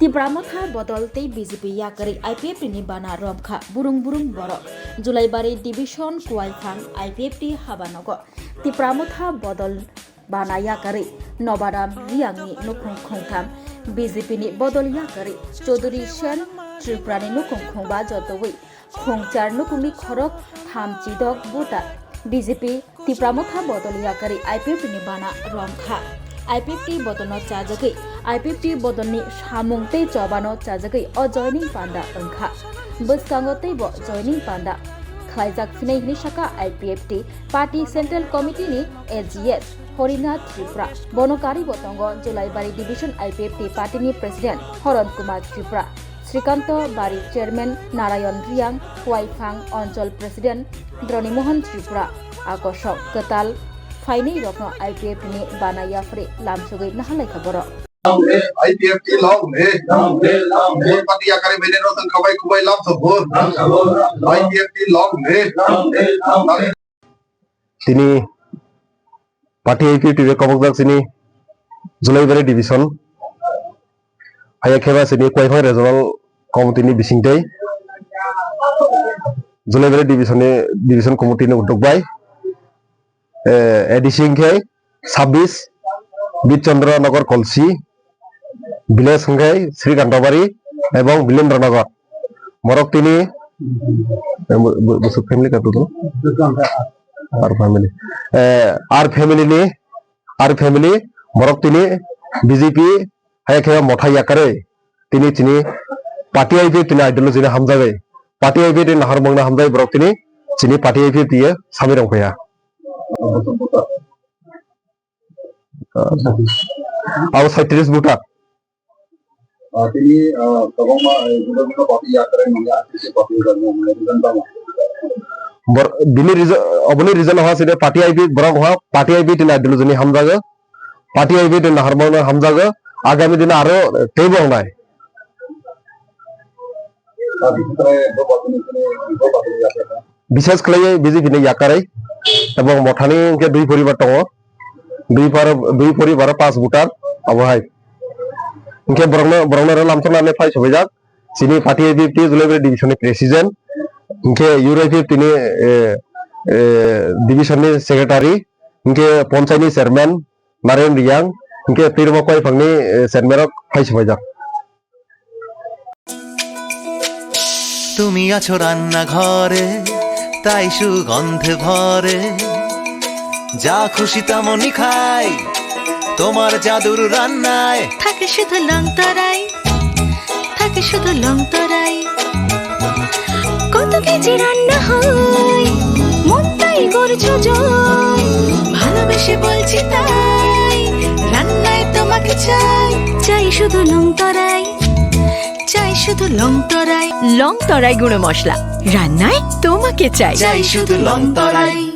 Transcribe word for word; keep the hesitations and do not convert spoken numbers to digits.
Tipra Motha bodol tei B J P yakarwi I P F T ni bana romkha burung burung borok. Julaibari Division Kuaifang I P F T habanogo Tipra Motha bodol bana yakarwi Nobaram Riyangni nukhung khungtham, B J P ni bodol yakarwi Chaudhuri Sen Tripurani nukhung khungba jotoi khungchar nukhungni khorok tham chidok buta B J P Tipra Motha bodol yakarwi I P F T ni bana romkha. I P F T bodolno chajagwi I P F T bodolni samung tei chobano chajagwi o joining panda wngkha. Bwskango teibo joining panda khlaijak phinai hwnwi saka I P F T Party Central Committee ni A G S Horinath Tripura. Bono karwi bo tongo Julaibari Division I P F T Party ni President Horon Kumar Tripura, Srikanto Bari Chairman Narayon Riyang, Kuaifang Onchol President Droni Mohan Tripura. Akosok kwtal phainai rokno I P F T ni bana yaphri lamsogwi nahalaikha borok. I P F T long live. Long live, long live. Bor pati yakari bene rotong kabai kubai lam sobor. I P F T long live. Long live, long live. Tini party I P F T bai kobokjak chini Julaibari division. Haya kheba chini Kuaifang regional committee ni bisingtwi Julaibari division ni division committee ni udduk bai, eh, A D C hwnkhe sabbish, Bir Chandra Nagar Kolsi, village hwnkhe Sri Kantobari ebong Bilendra Nagar. Borok tini, eh, bo-, bo-, bosok family kato to? Ar family. Eh, ar family ni, ar family borok tini B J P haya khe motha yakarwi tini chini party I P F T ni ideology ni hamjagwi, party I P F T ni naharmung ni hamjagwi borok tini chini party I P F T ye samwi rwng phaiya. Abo saitrish voter. Ah, tini, ah, kwbangma, eh, juda juda party yakarwi manya, R T C party yakarwi manya, reason tamo? Bor-, bini reason, oboni reason ha sini party I P, borok ha party I P F T ni ideology ni hamjago, party I P F T ni naharmung ni hamjago, agami dino aro teibo wngnai. Ah, bini khe bo party ni, bo party yakarwi. Bishes khlaiwi B J P ni yakarwi, ebong mothani hwnkhe dui poribar tongo, dui par-, dui poribar o panch voter abo hai. Hwnkhe borokno, borokno aro lamchaknani phai sobaijak, chini party I P F T Julaibari division ni president, hwnkhe U R I P F T ni, eh, eh, division ni secretary, hwnkhe ponchai ni chairman Narayan Riyang, hwnkhe twi rwma Kuaifang ni, eh, chairman rok phai sobaijak. তুমি আছো রান্নাঘরে, তাই সুগন্ধে ভরে। যা খুশি তেমনই খাই, তোমার জাদুর রান্নায়। থাকে শুধু লং তরাই, থাকে শুধু লং তরাই। কত কেজি রান্না হয়, মনটাই করছো জয়। ভালোবেসে বলছি তাই, রান্নায় তোমাকে চাই। চাই শুধু লং তরাই, চাই শুধু লং তরাই। লং তরাই গুঁড়ো মশলা, রান্নায় তোমাকে চাই। চাই শুধু লং তরাই।